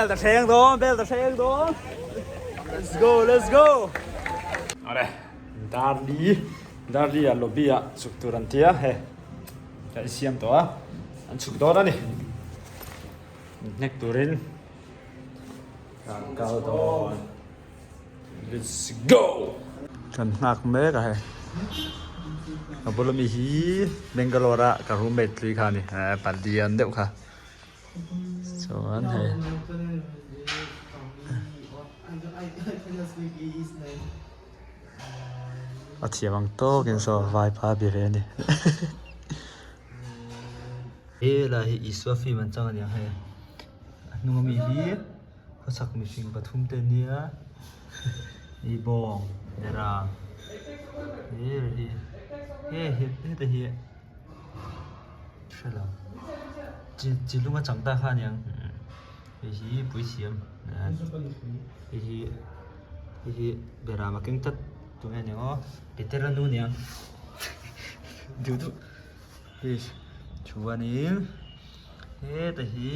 Bel ta thleng dawn, bel ta thleng dawn. Let's go, let's go. Are, Darli, Darli a lobby ah chhuk tur an tia he. Ka siam tawh a, an chhuk dawn a ni. Hnek turin kan kal dawn. Let's go. Kan nghak mek a hei. Ka bula mi hi Bangalore a ka roommate hlui kha a ni, palian deuh kha. Chuan hei a thiam ang tawkin saw vaipa a be ve a ni. He lai hi Isua film an chang a nia hei a hnung ami hi khawchhak mihring pathum te ania hei bawng beram he hi heta hi. Hre lo. Chi chi lung a chang ta kha aniang. Hei hi puithiam hei hi hei hi beram a keng tlat tunge aniang aw Petera nu aniang duh duh hei chuanin heta hi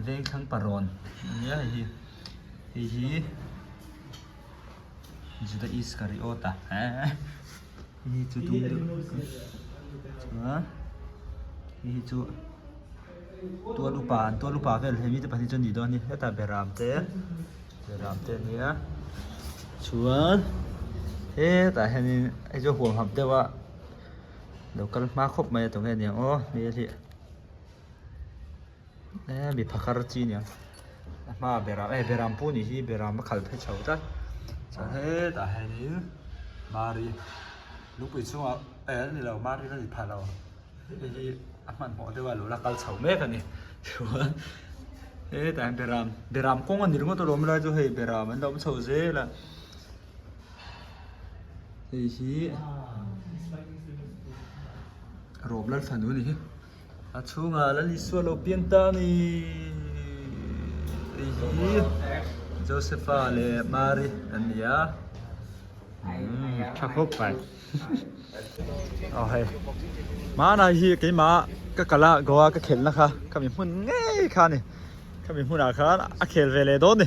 vengthlang parawn ania hei hi hei hi Juda Iskariota Hei hi chu dum deuh chuan hei hi chu tual upa an tual upa vel he mite pahnih chu an nih dawn a ni hetah beram te beram te a nia chuan hetah hianin hei chu huam hap deuh a lo kal hma khawp mai a tunge aniang aw hmel hi. E mi phakar chi nia a hma ah beram e beram pawh nih hi beram a khalh phei chho tlat chuan hetah hianin mari lungpui chungah e a ni lo mari la ni phah lo hei hi a hmanhmawh deuh a lo la kal chho mek a ni chuan hetah hian beram beram kawng a ni ringawt alawm helai chu hei beram an lo awm chho zel a hei hi rawp lalfanu a ni hi. A chhungah Lal Isua lo piang ta a ni. Hei hi Josepha leh Mary an ni a. Umm tha khawp mai. Aw hei hmanah hi keimah ka kal a Goa ka khelhna kha khami hmun ngei kha a ni. Khami hmunah khan a khel ve leh dawn ni.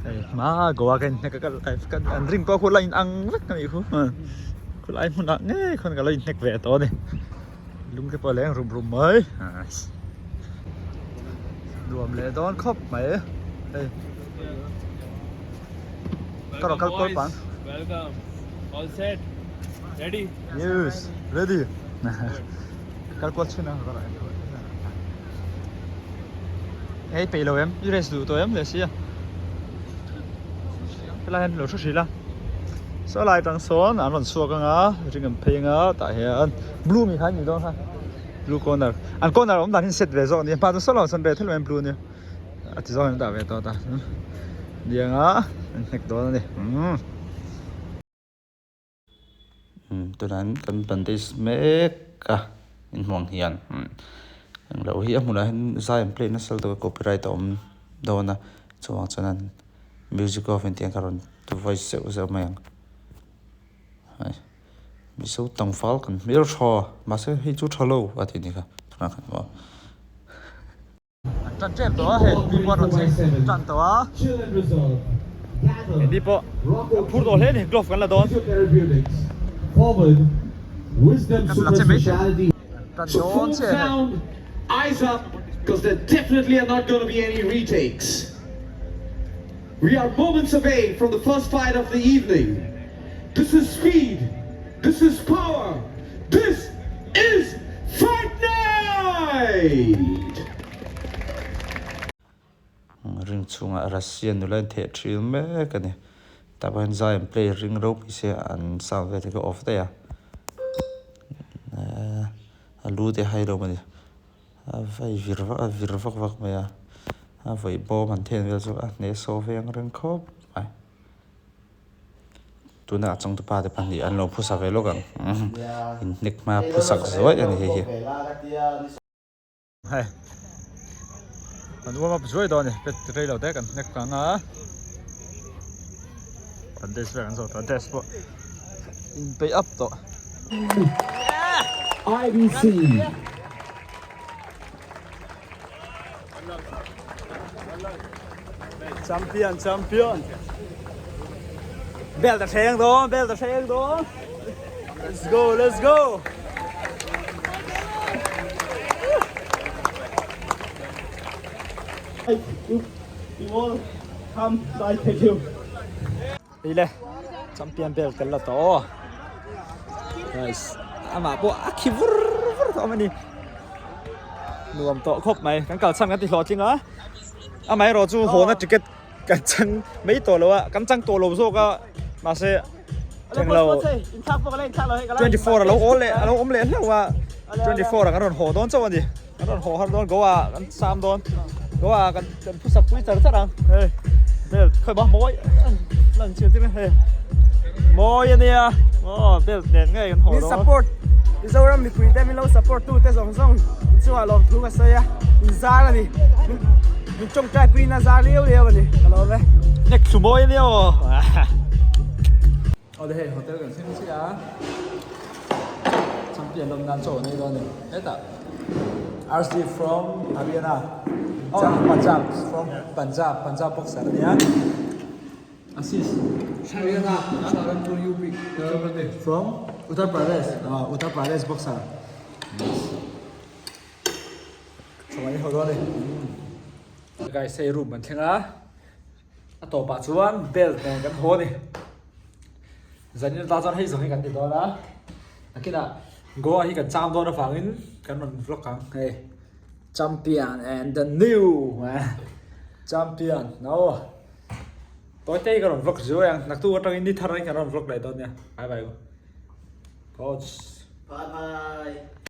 Hei hma Goa ka inhnek a ka an ring pawh khu la in ang vek a nih khu khulai hmunah ngei khawn ka lo inhnek ve tawh a ni lung te pawh a leng rum rum mai nuam leh dawn khawp mai hei ka rawn kal kual pang Welcome all set ready yes ready Kal kual chhun a Hei peih lo em i race duh tawh em leh sia helai hian lo hre hril a saw lai atang sawn an rawn chhuak anga ring an phei anga tah hian blue mi kha an nih dawn kha blue corner an corner awm dan hi an set ve zawk a ni hma chu saw lo sawn ve thel mai blue ania a ti zawk in an dah ve tawh a tah niang a an hnek dawn a ni umm. Tunah hian kan bandage mek a inhmuh ang hian englo hi a hmunah hian zai an play nasa lutuk a copyright a awm dawn a chuvang chuan an music off in tih ang kha rawn voice zeuh zeuh mai ang hei mizo tlangval kan hmel tha mahse hei chu tha lo a tih ni kha tunah khan maw. An tan tep tawh a hei mi pawh an rawn chheng tan tawh a keini pawh kan phur tawh hle a ni glove kan la dawn kan la che mai thei an tan dawn chiah a hei. Eyes up because there definitely are not going to be any retakes. We are moments away from the first fight of the evening. This is speed. This is power. This is Fight Night! Ring chhungah Russia nula in theh thil mek a ni. Tah pawh hian zai an play ring ropui se an sound vel te khi off daih a. A lu te hai lo maw ni. A vai vir vak a vir vak vak mai a. A vawi bawm han then vel chu a hnehsawh ve ang reng khawp mai. Tuna a changtupa te pahnih an lo phusa ve lawk ang inhnek hma phusak zuai a ni hei hi. Hei kan warm up zuai dawn a ni pet rei lo te kan hnek ang a kan desk vel kan zawh tawh a desk pawh inpeih up tawh. IBC. Champion champion. Belt a thleng dawn belt a thleng dawn. Let's go let's go. Ile champion belt kan la tawh aw. Nice. Amah pawh a khi vur vur tawh awm a ni. Nuam tawh khawp mai. Kan kal chhan kan ti hlawhtling a. Amaherawh chu hawna ticket kan chang mai tawh lo a. Kan chang tawh lo zawk a. Mahse englo 24 a lo awl leh a lo awm leh hlauh a. 24 ah kan rawn haw dawn chauh a ni. Kan rawn haw har dawn Goa kan sam dawn. Goa kan kan phusak pui char char ang. Hei belt khawi maw mawi lan chian tir hei mawi a nia aw belt nen ngei kan haw dawn. Min support Mizoram mipui te min lo support tu te zawng zawng chungah lawmthu ka sawi a in zar a ni min tawngtai pui in a zar liau liau a ni ka lawm e. Nek thlu mawi a nia aw. Aw le hei hotel kan thleng chiah a champion lawm nan chaw an ei dawn a ni hetah RC from Haryana oh Punjab from Punjab Punjab boxer a nia Ashish Haryana Saharanpur UP Uttar Pradesh from Uttar Pradesh ah Uttar Pradesh boxer chaw an ei ho dawn a ni guys hei room an thleng a. A tawpah chuan belt nen kan haw a ni. Zanin ata chuan hei zawng hi kan ti dawn a. Nakinah Goa hi kan chang dawn avangin kan rawn vlog ang hei. Champion and the new champion no. Tawi te hi ka rawn vlog zuai ang. Naktuk atangin ni thar in kan rawn vlog leh dawn nia. Bye bye u. Coach. Bye bye.